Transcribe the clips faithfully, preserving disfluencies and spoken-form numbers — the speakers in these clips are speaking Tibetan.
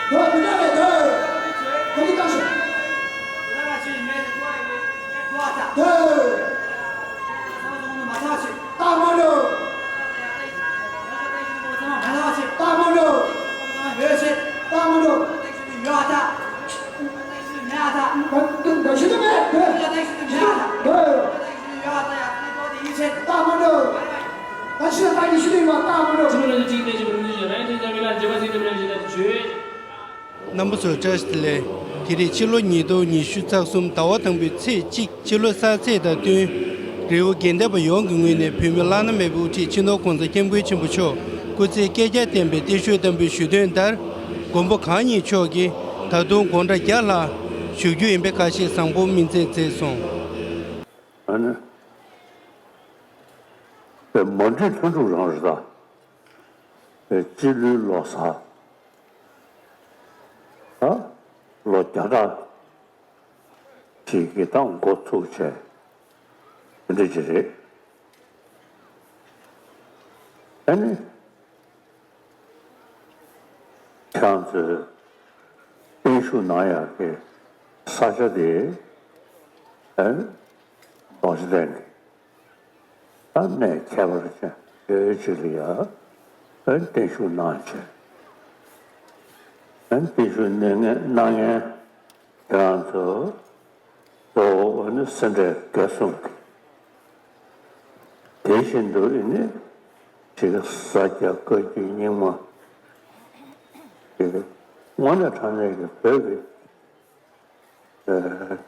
ད་མི་འདྲ་བའི་ད་ག་ནི་བཏང་ཤོག་ད་སྟག་མ་འགྲོ། སྟག་མ་འགྲོ། སྟག་མ་འགྲོ། ད་ད་ཞུ་ད་མེད་ད། ད་ཞུ་ད་ད་ཡི་ཤུ་ལི་མ་སྟག་མ་འགྲོ། ཅི་མ་རེད་ཅིག་བལྟས་ཅིག་རུང་ཅིག་རང་ཡིན་དེ་ཚང་མི་ལ་འཇིགས་པ་ཟིན་དུ་མི་ལ་འཇིགས་ད་དེ་བྱོས། རྣམ་པ་ཚོར་བཀྲ་ཤིས་བདེ་ལེགས། དེ་རིང་ཕྱི་ལོ་ཉིས་སྟོང་ཉི་ཤུ་རྩ་གསུམ་ཟླ་བ་དང་པོའི་ཚེས་གཅིག་ཕྱི་ལོ་གསར་ཚེས་དང་བསྟུན། རི་བོ་དགེ་ལྡན་པ་ཡོངས་ཀྱི་ངོས་ནས་བོད་མི་བླ་ན་མེད་པའི་དབུ་ཁྲིད་སྤྱི་ནོར་༸གོང་ས་༸སྐྱབས་མགོན་ཆེན་པོ་མཆོག་སྐུ་ཚེ་བསྐལ་བརྒྱར་བརྟན་པའི་བརྟན་བཞུགས་བསྟར་འབུལ་ཞུ་དོན་ལྟར། མགོན་པོ་གང་ཉིད་མཆོག་གིས་ད་དུང་སྒོང་ཁྲ་བརྒྱ་ལྷག་བཞུགས་རྒྱུ་ཡིན་པའི་ཁ་ཤས་བཟང་པོ་སྨིན་མཚམས་མཛད་སོང་། ཨ་ནི། པའི་མ་འགྲིག་ལྷུན་གྲུབ་རང་རེད་ད། པའི་སྤྱི་ལོའི་ལོ་གསར། ད་ལོ་བརྒྱ་ཕྲག་ཅིག་གི་ད་འགོ་ཚུགས་བྱས། དེ་འདྲ་ཅིག་རེད། ཨ་ནི། ཁྱེད་རང་ཚོས་བརྟན་བཞུགས་གནང་ཡག་གི་ས་ཆ་དེ་ཨ་ནི་རྡོ་རྗེ་གདན་གྱི་ད་གནས་ཁྱད་པར་ཅན་ཡོད་ཅིག་ལ་ཡ་ཨ་ནི་བརྟན་བཞུགས་གནང་བྱས། ཨ་ནི་བརྟན་བཞུགས་གནང་མཁན་གནང་མཁན་ཁྱེད་རང་ཚོ་གཙོ་བོ་ཨ་ནི་སེ་འབྲས་དགེ་གསུམ་གྱི། དེ་བཞིན་དུ་ཨ་ནི་ཅིག་ས་སྐྱ་བཀའ་བརྒྱུད་རྙིང་མ་ཅིག་དངོས་གནས་དྲང་གནས་ཀྱི་བོད་ཀྱི་ཨ་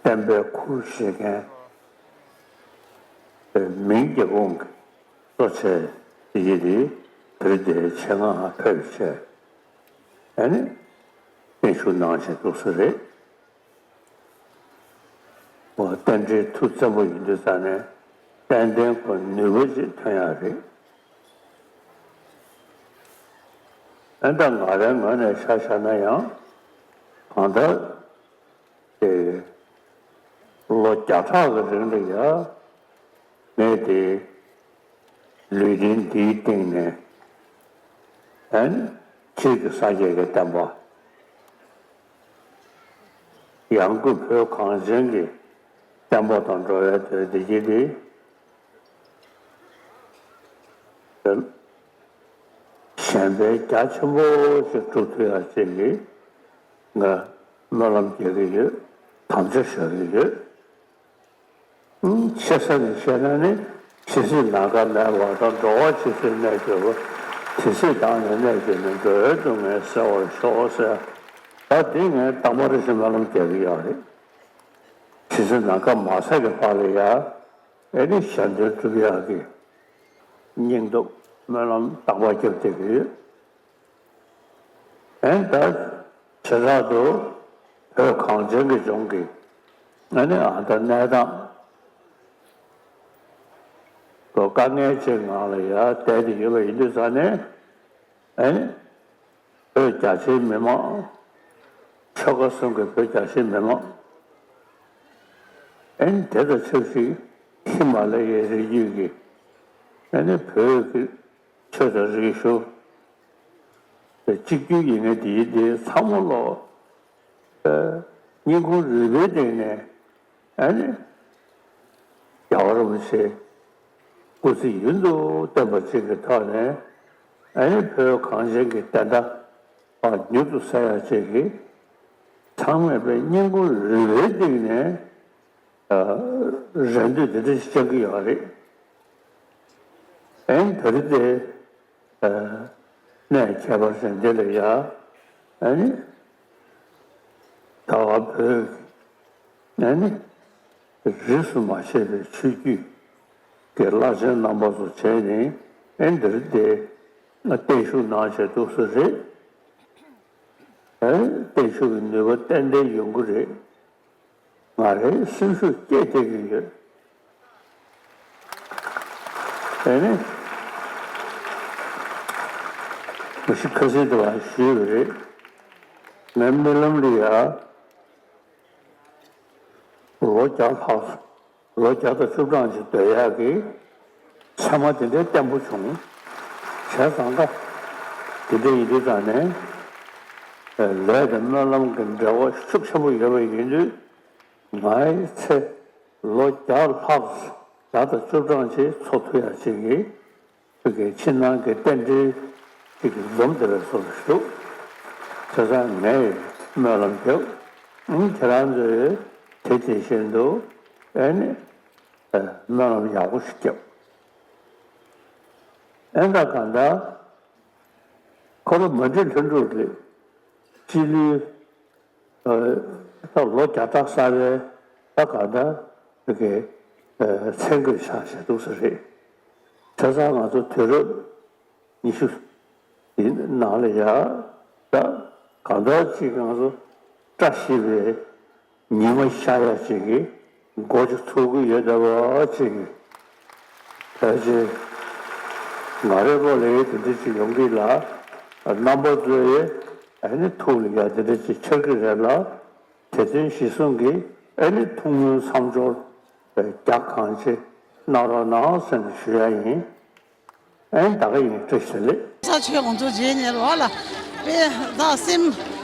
བསྟན་པའི་ཁུར་བཞེས་མཁན་མིང་རྒྱལ་ཁོངས་ཀྱི་གཙོ་ཆེ་ཡིན་དེ་བོད་དེ་ཆེད་མངགས་ཕེབས་བྱས་ཨ་ནི་བརྟན་བཞུགས་གནང་བཞིན་འདུག་ས་རེད། འོ་རྟེན་འབྲེལ་མཐུ་བཙན་པོ་ཡིན་དུས་ཙང་ནས་ཏན་ཏན་ཁོ་ནུས་པ་ཅིག་ཐོན་ཡག་རེད། ཨ་ད་ང་རའི་ངོས་ནས་ཆ་བཞག་ན་ཡང་གང་ལྟར་དེ་ལོ་བརྒྱ་ཕྲག་གི་རིང་ལ་ཡ་ངས་དེ་ལུས་རྟེན་འདིའི་སྟེང་ནས་ཨ་ནི་ཕྱིར་གྱི་སངས་རྒྱས་ཀྱི་བསྟན་པ། ཡང་སྒོས་བོད་གངས་ཅན་གྱི་བསྟན་པ་དང་འགྲོ་བའི་དོན་བདེ་སྐྱིད་དེ་གཞན་ཕན་རྒྱ་ཆེན་པོ་ཞིག་སྒྲུབ་ཐུབ་ཡག་ཅིག་གི་ང་སྨོན་ལམ་རྒྱག་གི་ཡོད། དམ་བཅའ་བཞག་གི་ཡོད། ཆེ་ས་ནས་བཤད་ན་ནི་ཇི་སྲིད་ནམ་མཁའ་གནས་པ་དང་། འགྲོ་བ་ཇི་སྲིད་གནས་གྱུར་པ། དེ་སྲིད་བདག་ནི་གནས་གྱུར་ནས། འགྲོ་བའི་སྡུག་བསྔལ་སེལ་བར་ཤོག་ཟེར། ད་འདི་ངས་དང་པོ་རེ་བཞིན་སྨོན་ལམ་རྒྱག་གི་ཡོད་རེད། ཇི་སྲིད་ནམ་མཁའ་མ་ཟད་ཀྱི་བར་ལ་ཡ་ཨེ་ནི་གཞན་དོན་སྒྲུབ་ཡག་གི་སྙིང་སྟོབས་སྨོན་ལམ་དང་པོ་རྒྱབ་བསྡད་ཀྱི་ཡོད། ཨེ་ད་བྱེ་བྲག་ཏུ་བོད་གངས་ཅན་གྱི་ལྗོངས་ཀྱི་ཨ་ནི་ཨ་ད་གནས་སྟངས་དཀའ་ངལ་ཅིག་ནང་ལ་ཡ་བསྡད་དེ་ཡོད་པ་ཡིན་དུས་ཙང་ནས་ཨེ་ནི་བོད་རྒྱ་ཆེའི་མི་མང་། ཆོལ་ཁ་གསུམ་གྱི་བོད་རྒྱ་ཆེའི་མི་མང་། ཨེ་ནི་དེ་དང་ཆབས་ཅིག་ཧི་མ་ལ་ཡའི་རི་རྒྱུད་ཀྱི་ཨེ་ནི་བོད་ཀྱི་ཆོས་དང་རིག་གཞུང་གཅིག་གྱུར་ཡིན་མཁན་དེའི་དེ་ཚང་མ་ལོ་སྙིང་ཁོང་རུས་པའི་གཏིང་ནས་ཨ་ནི་རྒྱལ་བ་རིན་པོ་ཆེ་སྐུ་ཚེ་ཡུན་དུ་བརྟན་པ་ཅིག་གི་ཐོག་ནས་ཨ་ནི་བོད་གངས་ཅན་གྱི་བསྟན་དར་མྱུར་དུ་གསལ་ཡག་ཅིག་གི་ཚང་མས་པའི་སྙིང་ཁོང་རུས་པའི་གཏིང་ནས་རེ་འདུན་དེ་འདྲ་ཞིག་བཅང་གི་ཡོད་རེད། ཨེ་ནི་ད་རེས་དེ་གནས་ཁྱད་པར་ཅན་འདི་ལ་ཡ་ཨེ་ནི་ད་བར་བོད་ཨེ་ནི་རིས་སུ་མ་ཆད་པའི་ཆོས་བརྒྱུད་ཀྱི་བླ་ཆེན་རྣམ་པ་ཚོ་བྱས་ནས་ཨེ་ནི་ད་རེས་དེ་བརྟན་བཞུགས་གནང་བྱས་འདུག་ས་རེད། ཨེ་བརྟན་བཞུགས་ཀྱི་ནུས་པ་ཏན་ཏན་ཡོང་གི་རེད། ང་རའི་སེམས་ཤུགས་སྐྱེད་བསྡད་ཀྱི་ཡོད། དེ་ནི་མ་གཞི་ཁ་སང་དེ་བ་ཞུས་པ་རེད། ངའི་རྨི་ལམ་ལ་ཡ་ལོ་བརྒྱ་ལྷག་ལོ་བརྒྱ་དང་བཅུ་གྲངས་ཅིག་སྡོད་ཡག་གི་མཚན་མ་དེ་འདྲའི་བརྟན་པོ་བྱུང་། བྱས་ཙང་ཀ་དེ་འདྲ་ཡིན་དུས་ཙང་ནས་ ལས་དང་སྨོན་ལམ་གྱི་འབྲེལ་བ་ཤུགས་ཆེན་པོ་ཡོད་པ་ཡིན་དུས། ང་ཡི་ཚེ་ལོ་བརྒྱ་ལྷག་བརྒྱ་དང་བཅུ་གྲངས་ཅིག་འཚོ་ཐུབ་ཡ་ཅིག་གི་ཁྱོད་ཀྱི་ཕྱི་ནང་གི་རྟེན་འབྲེལ་ཅིག་འཛོམས་བསྡད་པའི་བཟོ་འདྲ་འདུག་བྱས་ཙང་ངས་སྨོན་ལམ་རྒྱབ། ཨང་། ཁྱེད་རང་ཚོས་དེ་དེ་བཞིན་དུ་ཨེ་ནི་སྨོན་ལམ་ཡག་པོ་ཞིག་རྒྱབ། ཨེ་ད་གང་ལྟར་ཁོ་རང་མ་བྲིས་ལྷུན་གྲུབ་རེད། སྤྱི་ལོའི་ད་ལོ་བརྒྱ་ཕྲག་གསར་པའི་ད་ག་ད་དེ་གའི་མཚན་དགོས་ཆགས་བྱས་འདུག་ས་རེད། བྱས་ཙང་ང་ཚོ་དུས་རབས་ཉི་ཤུ་འདི་ནང་ལ་ཡ་ད་གང་ལྟར་ཅིག་ང་ཚོ་བཀྲ་ཤིས་པའི་ཉི་མ་ཤར་ཡ་ཅིག་གི་སྒོ་ཅིག་ཚུགས་ཀྱི་ཡོད་བསྡད་པ་ཅིག་གི་ཕལ་ཆེར་ང་རེ་བོ་ལས་དེ་འདྲ་ཅིག་ཡོང་གི་ལ། རྣམ་པ་ཚོས་ཨ་ནི་ཐུགས་ལ་ཡ་དེ་འདྲ་ཅིག་འཆར་གི་རེད་ལ། དེ་དོན་གཞིར་བཟུང་གི་ཨ་ནི་ཐུགས་སྨོན་མཚམས་སྦྱོར་རྒྱ་གང་ཆེ་གནང་རོགས་གནང་ཟེར་ནས་ཞུ་ཡ་ཡིན། ཨེ་ད་ག་ཡིན། བཀྲ་ཤིས་བདེ་ལེགས། ས་ཆོས་ང་ཚོ་རྗེས་ནས་རོགས་ལ་དཔེ་ད་སེམས་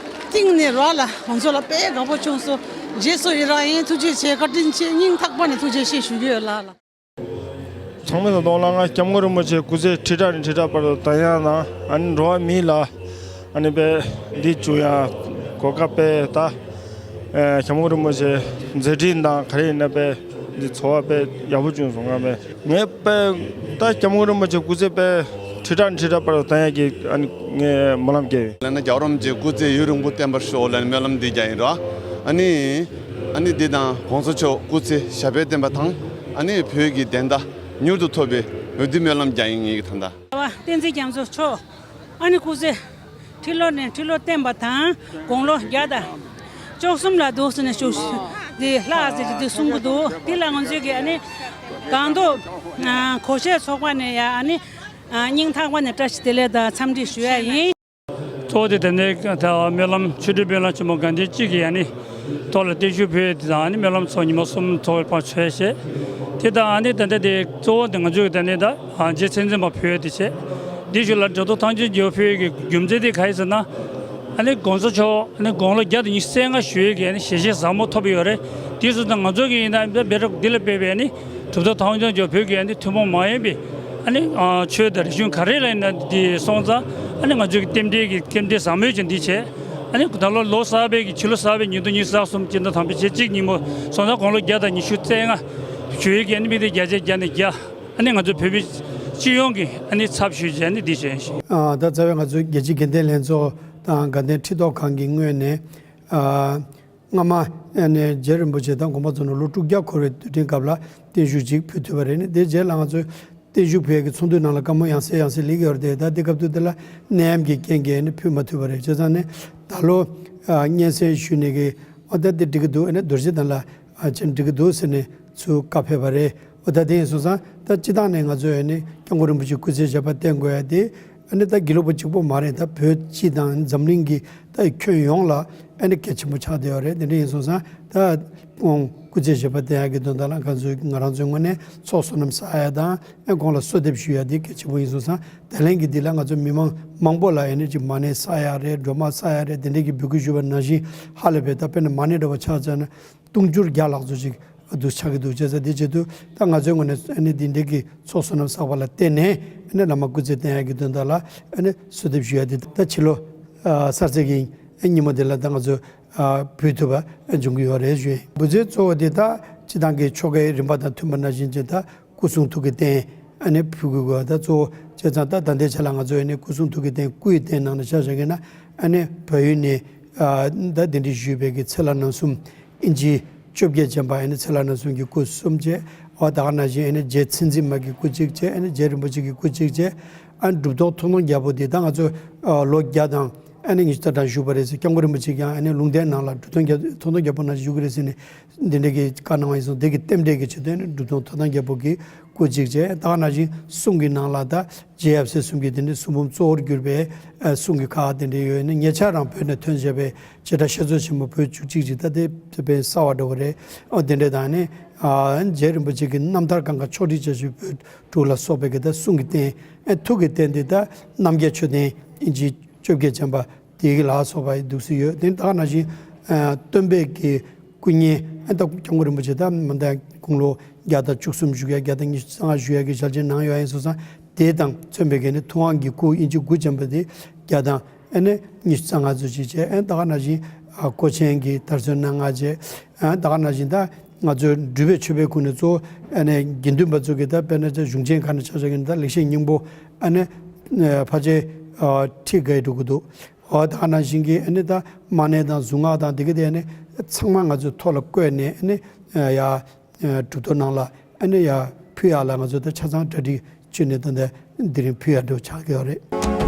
གཏིང་ནས་རོགས་ལ་ང་ཚོ་ལ་དཔེ་དགའ་པོ་བྱུང་སོང་། རྗེས་སུ་ཡི་རང་ཡིན། ཐུགས་རྗེ་ཆེ། བཀའ་དྲིན་ཆེ། སྙིང་ཐག་པ་ནས་ཐུགས་རྗེ་ཆེ་ཞུ་གི་ཡོད་ལགས་ལ། ཚང་མས་ད་དུང་ལ་ང་སྐྱབས་མགོན་རིན་པོ་ཆེ་སྐུ་ཚེ་ཁྲི་ཕྲག་ནས་ཁྲི་ཕྲག་བར་དུ་བརྟན་ཡག་དང་། ཨ་ནི་འགྲོ་བ་མི་ལ་ཨ་ནི་དཔེ་འདི་བྱུང་ཡ་གོ་སྐབས་དཔེ་ད་སྐྱབས་མགོན་རིན་པོ་ཆེ་མཛད་འཕྲིན་དང་ག་རེ་ཡིན་ན་དཔེ་འདི་ཚོར་བ་དཔེ་ཡག་པོ་བྱུང་སོང་། ང་དཔེ་ངས་དཔེ་ད་སྐྱབས་མགོན་རིན་པོ་ཆེ་སྐུ་ཚེ་དཔེ་ཁྲི་ཕྲག་ནས་ཁྲི་ཕྲག་བར་དུ་བརྟན་ཡག་གི་ཨ་ནི་ངས་སྨོན་ལམ་རྒྱག་ཡོད། ལབ་ན་རྒྱལ་བ་རིན་པོ་ཆེ་སྐུ་ཚེ་ཡུན་རིང་པོ་བརྟན་པར་ཤོག་ལབ་ནས་སྨོན་ལམ་འདི་རྒྱག་ཡིན་རོ། ཨ་ནི་ཨ་ནི་འདི་དང་གོང་ས་མཆོག་སྐུ་ཚེ་ཞབས་པད་བརྟན་པ་དང་། ཨ་ནི་བོད་ཀྱི་བདེན་མཐའ་མྱུར་དུ་ཐོབ་པའི་འོས་བསྡུ་སྨོན་ལམ་རྒྱག་ཡིན་ངེས་ཀྱི་ད་ལྟ། བསྟན་འཛིན་རྒྱ་མཚོ་མཆོག་ཨ་ནི་སྐུ་ཚེ་ཁྲི་ལོ་ནས་ཁྲི་ལོ་བརྟན་པ་དང་། དགུང་ལོ་བརྒྱ་དང་བཅུ་གསུམ་ལ་འདུག་ཟེར་ནས་བཞུགས། འདི་ལྷག་ཟེར་གྱི་འདི་གསུང་གི་འདུག་འདི་ལ་ང་ཚོས་ཀྱི་ཨ་ནི་སྒང་ཏོག་གོ་ཤེས་ཚོགས་པ་ནས་ཡ་ཨ་ནི་སྙིང་ཐག་པ་ནས་བཀྲ་ཤིས་བདེ་ལེགས་དང་འཚམས་འདྲི་ཞུ་ཡ་ཡིན། གཙོ་བོ་དེ་དེ་ནས་ད་སྨོན་ལམ་ཆོས་འབྲེལ་སྨོན་ལམ་ཆེན་མོ་དགའ་ལྡན་སྐྱིད་ཀྱི་ཨ་ནི་ཐོག་ལ་བརྟན་བཞུགས་ཕུལ་ཡས་དེ་དང་། ཨ་ནི་སྨོན་ལམ་ཚོགས་ཉི་མ་གསུམ་ཚོགས་པའི་བར་ཆོས་བཤད་དེ་དང་། ཨ་ནི་ད་ལྟ་དེ་གཙོ་བོ་དེ་ང་ཚོས་ཀྱི་ད་ནི་ད་རྗེ་མཚན་འཛིན་པ་ཕུལ་ཡས་དེ་བྱས། དེ་ཞུ་ལ་གྲུབ་ཐོབ་ཐང་ཆེན་རྒྱལ་པོ་ཕུལ་ཡས་ཀྱི་རྒྱུ་མཚན་དེ་ག་ཡིན་ཟེར་ན། ཨ་ནི་གོང་ས་མཆོག་ཨ་ནི་དགུང་ལོ་བརྒྱ་དང་ཉི་ཤུ་རྩ་ལྔ་བཞུགས་ཡས་ཀྱི་ཨ་ནི་ཞལ་བཞེས་ཟབ་མོ་ཐོབ་ཡོད་རེད། དེ་སོང་ཙང་ང་ཚོ་གི་ཡིན་ན་འབད་རོགས་འདི་ལ་དཔེ་བའི་ཨ་ནི་གྲུབ་ཐོབ་ཐང་ཆེན་རྒྱལ་པོ་བོད་ཀྱི་ཨ་ནི་ཐུན་མོང་མ་ཡིན་པའི་ཨ་ནི་ཆོས་དང་རིག་གཞུང་ག་རེ་ལ་ཡིན་ན་འདི་སོང་ཙང་། ཨ་ནི་ང་ཚོ་གི་རྟེན་འབྲེལ་གྱི་རྟེན་འབྲེལ་ཟབ་མོ་ཅན་འདི་བྱས། ཨ་ནི་ད་ལོ་ལོ་གསར་པའི་གི་ཕྱི་ལོ་གསར་པའི་ཉིས་སྟོང་ཉི་ཤུ་རྩ་གསུམ་སྤྱི་ཟླ་དང་པོའི་ཚེས་གཅིག་ཉིན་མོ་སོང་ཙང་དགུང་ལོ་བརྒྱ་དང་ཉི་ཤུ་རྩ་ལྔ་བཞུགས་ཡས་ཀྱི་ཨ་ནི་དམིགས་གཏད་བརྒྱ་ཆ་བརྒྱ་ནས་བརྒྱ། ཨ་ནི་ང་ཚོ་བོད་མི་སྤྱི་ཡོངས་ཀྱི་ཨ་ནི་ཚབ་ཞུས་བྱས་ཨ་ནི་འདི་བྱས་ཤིང་། ཨ་ད་རྩ་བའི་ང་ཚོའི་རྒྱལ་སྤྱིའི་དགེ་ལྡན་ལྷན་ཚོགས་དང་དགའ་ལྡན་ཁྲི་ཐོག་ཁང་གི་ངོས་ནས། ཨ་སྔ་མ་ཨ་ནི་རྗེ་རིན་པོ་ཆེ་དང་དགོངས་པ་རྫོགས་ནས་ལོ་དྲུག་བརྒྱ་འཁོར་བའི་དུས་དྲན་སྐབས་ལ་བརྟན་བཞུགས་ཅིག་ཕུལ་ཐུབ་པ་རེད། ཨ་ནི་དེ་རྗེས་ལ་ང་ཚོས་བརྟན་བཞུགས་ཕུལ་ཡས་ཀྱི་ཚོགས་འདུའི་ནང་ལ་བཀའ་མོལ་ཡང་སེ་ཡང་སེ་སླེབས་ཀྱི་ཡོད་རེད་དེ། ད་དེ་སྐབས་དུས་དེ་ལ་ནད་ཡམས་ཀྱི་རྐྱེན་གྱིས་ཨ་ནི་ཕུལ་མ་ཐུབ་པ་རེད། བྱས་ཙང་ནི་ད་ལོ་ཨ་སྙན་སེང་ཞུས་ནས་ཀྱི་ཨོ་ད་དེ་འགྲིག་གི་འདུག་ཨ་ནི་རྡོ་རྗེ་གདན་ལ་ཨ་ཅིག་འགྲིག་གི་འདུག་ཟེར་ནས་ཚུར་བཀའ་ཕེབས་པ་རེད། འོ་ད་དེ་ཡིན་སོང་ཙང་ད་སྤྱི་བཏང་ནས་ང་ཚོས་ཨ་ནི་སྐྱབས་མགོན་རིན་པོ་ཆེ་སྐུ་ཚེ་ཞབས་པད་བརྟན་དགོས་ཡ་དེ་ཨ་ནི་ད་དགེ་ལུགས་པ་གཅིག་པོ་མ་རེད། ད་བོད་སྤྱི་དང་འཛམ་གླིང་གི་ད་ཁྱོན་ཡོངས་ལ་ཨ་ནི་གལ་ཆེན་པོ་ཆགས་བསྡད་ཡོད་རེད། དེ་འདྲ་ཡིན་སོང་ཙང་ད་ཁོང་སྐུ་ཚེ་ཞབས་པད་བརྟན་ཡག་གི་དོན་དག་ལ་ང་ཚོས་ང་རང་ཚོའི་ངོས་ནས་ཚོགས་བསོད་ནམས་བསགས་ཡ་དང་། ཨ་ཁོང་ལ་གསོལ་འདེབས་ཞུ་ཡ་དེ་གལ་ཆེན་པོ་ཡིན་སོང་ཙང་། ད་ལན་གྱི་འདི་ལ་ང་ཚོ་མི་མང་མང་པོ་ལ་ཨ་ནི་ཅིག་མ་ཎི་བསགས་ཡ་རེད། སྒྲོལ་མ་བསགས་ཡ་རེད། དེ་འདྲ་གི་འབོད་སྐུལ་ཞུས་པ་ནང་བཞིན་ཧ་ལས་པའི་ད་དཔེར་ན་མ་ཎི་འདྲ་བ་ཆ་མཚོན་ན། དུང་ཕྱུར་བརྒྱ་ལྷག་ཙམ་ཅིག་འདུ་ཆགས་ཀྱི་འདུག་བྱས་ཙང་དེ་བྱེད་དུས་ད་ང་ཚོའི་ངོས་ནས་ཨ་ནི་འདི་འདྲའི་གི་ཚོགས་བསོད་ནམས་བསགས་པ་ལ་བརྟེན་ནས་ཨ་ནི་བླ་མ་སྐུ་ཚེ་བརྟན་ཡག་གི་དོན་དག་ལ་ཨ་ནི་གསོལ་འདེབས་ཞུ་ཡ་དེ་ད་ཕྱི་ལོ་ཨ་གསར་ཚེས་ཀྱི་ཨ་ཉིན་མོ་དེ་ལ་ད་ང་ཚོ་ཨ་ཕུལ་ཐུབ་པ་འབྱུང་གི་ཡོད་རེད་ཞུ་ཡིན། འབུལ་ཚིག་གཙོ་བོ་དེ་ད་སྤྱི་བཏང་གི་ཆོ་གའི་རིམ་པ་དང་མཐུན་པ་ནང་བཞིན་ཅིག་ད་སྐུ་གསུང་ཐུགས་ཀྱི་རྟེན་ཨ་ནི་ཕུལ་དགོས་དགོས། ད་གཙོ་བོ་བྱས་ཙང་ད་ད་ལྟའི་ཆ་ལ་ང་ཚོ་ཨ་ནི་སྐུ་གསུང་ཐུགས་ཀྱི་རྟེན་སྐུའི་རྟེན་ནང་ནས་ཆ་བཞག་གི་ན་ཨ་ནི་བལ་ཡུལ་ནས་ཨ་ད་གདན་འདྲེན་ཞུས་པའི་གི་ཚེ་ལྷ་རྣམ་གསུམ། ཨིན་ཇི་བཅོ་བརྒྱད་ཅན་པ་ཨ་ནི་ཚེ་ལྷ་རྣམ་གསུམ་གྱི་སྐུ་གསུམ་བྱས། འོ་ད་ག་ནང་བཞིན་ཨ་ནི་རྗེ་མཚན་འཛིན་མ་གི་སྐུ་གཅིག་བྱས། ཨ་ནི་རྗེ་རིན་པོ་ཆེ་གི་སྐུ་གཅིག་བྱས། ཨ་ནི་གྲུབ་ཐོབ་ཐོག་མཐོང་རྒྱལ་པོ་དེ་ད་ང་ཚོ་ཨ་ལོ་བརྒྱ་དང་ཨ་ནི་ཉི་ཤུ་རྩ་གྲངས་བཞུགས་པ་རེད་ཟེར། སྐྱབས་མགོན་རིན་པོ་ཆེ་ཀྱང་ཨ་ནི་ལུང་བསྟན་ནང་ལ་གྲུབ་ཐོབ་རྒྱལ་ཐོག་མཐོང་རྒྱལ་པོ་ནང་བཞུགས་ཀྱི་རེད་ཟེར་ནས་འདི་འདྲ་གི་བཀའ་གནང་བ་ཡིན་སོང་། དེ་གི་རྟེན་འབྲེལ་གྱི་ཆེད་དུ་ཨ་ནི་གྲུབ་ཐོབ་ཐོག་མཐོང་རྒྱལ་པོ་གི་སྐུ་གཅིག་བྱས། ད་ག་ནང་བཞིན་གསུང་གི་ནང་ལ་ད་རྗེ་ཡབ་སྲས་གསུམ་གྱི་དེ་འདྲའི་གསུང་འབུམ་གཙོ་བོར་གྱུར་པའི་ཨ་གསུང་གི་ཁག་དེ་འདྲ་ཡོད། ཨ་ནི་ཉེ་ཆར་རང་བོད་ནས་ཐོན་བྱས་པའི་བྱེ་བྲག་བཤད་མཛོད་ཆེན་མོ་པོད་བཅུ་གཅིག་ཅིག་ད་དེ་དཔེ་གསར་བ་འདྲ་བོ་རེད། ཨོ་དེ་འདྲ་དང་ནི་ཨ་རྗེ་རིན་པོ་ཆེ་གི་རྣམ་ཐར་གང་ག་ཕྱོགས་སྒྲིག་བྱ་ཞུས་པོད་དྲུག་ལ་སོགས་པའི་གི་ད་གསུང་གི་རྟེན། ཨ་ཐུགས་ཀྱི་རྟེན་དེ་ད་རྣམ་རྒྱལ་མཆོད་རྟེན་ཨིན་ཇི་བཅོ་བརྒྱད་ཅན་པ་ དེ་གི་ལ་སོགས་པ་འདུག་སེ་ཡོད། དེ་ད་ག་ནང་བཞིན་ཨ་སྟོན་པའི་གི་སྐུ་བརྙན་ཨ་ད་སྐྱབས་མགོན་རིན་པོ་ཆེ་ད་མ་ད་དགུང་ལོ་བརྒྱ་དང་བཅུ་གསུམ་བཞུགས་ཡ་བརྒྱ་དང་ཉི་ཤུ་རྩ་ལྔ་བཞུགས་ཡ་གི་ཞལ་ཆེམས་གནང་ཡོད་ཡིན་སོང་ཙང་། དེ་དང་མཚོན་པའི་གི་ནི་ཐུབ་དབང་གི་སྐུ་ཨིན་ཅི་དགུ་འཇམ་པ་དེ་བརྒྱ་དང་ཨ་ནི་ཉི་ཤུ་རྩ་ལྔ་ཙམ་ཅིག་བྱས། ཨ་ད་ག་ནང་བཞིན་ཨ་ཁོ་ཆེན་གྱི་དར་ཚོན་སྣ་ལྔ་བྱས། ཨ་ད་ག་ནང་བཞིན་ད་ང་ཚོའི་འགྲུལ་པའི་མཆོད་པའི་སྐུ་ནི་གཙོ་བོ་ཨ་ནི་དགེ་འདུན་པ་ཚོ་གི་ད་དཔེར་ན་ད་གཞུང་ཆེན་ཁག་ནས་ཆ་བཞག་གི་ནི་ད་ལེགས་བཤད་སྙིང་པོ་ཨ་ནི་ཕལ་ཆེར་ཨ་ཁྲིད་དགའི་འགྲོ་གི་འདུག། ཨོ་ད་ག་ནང་བཞིན་གྱི་ཨ་ནི་ད་མ་ཎི་དང་གཟུངས་སྔགས་དང་དེ་གི་དེ་ཨ་ནི་ཚང་མ་ང་ཚོའི་ཐོག་ལ་བཀོད་ནས་ཨ་ནི་ཡ་གྲུབ་ཐོབ་རྣམས་ལ་ཨ་ནི་ཡ་ཕུལ་ཡག་ལ་ང་ཚོ་ད་ཆ་ཚང་གྲ་སྒྲིག་བྱས་ནས་ད་ལྟ་དེ་རིང་ཕུལ་ཡག་འགྲོ་ཆགས་ཀྱི་ཡོད་རེད།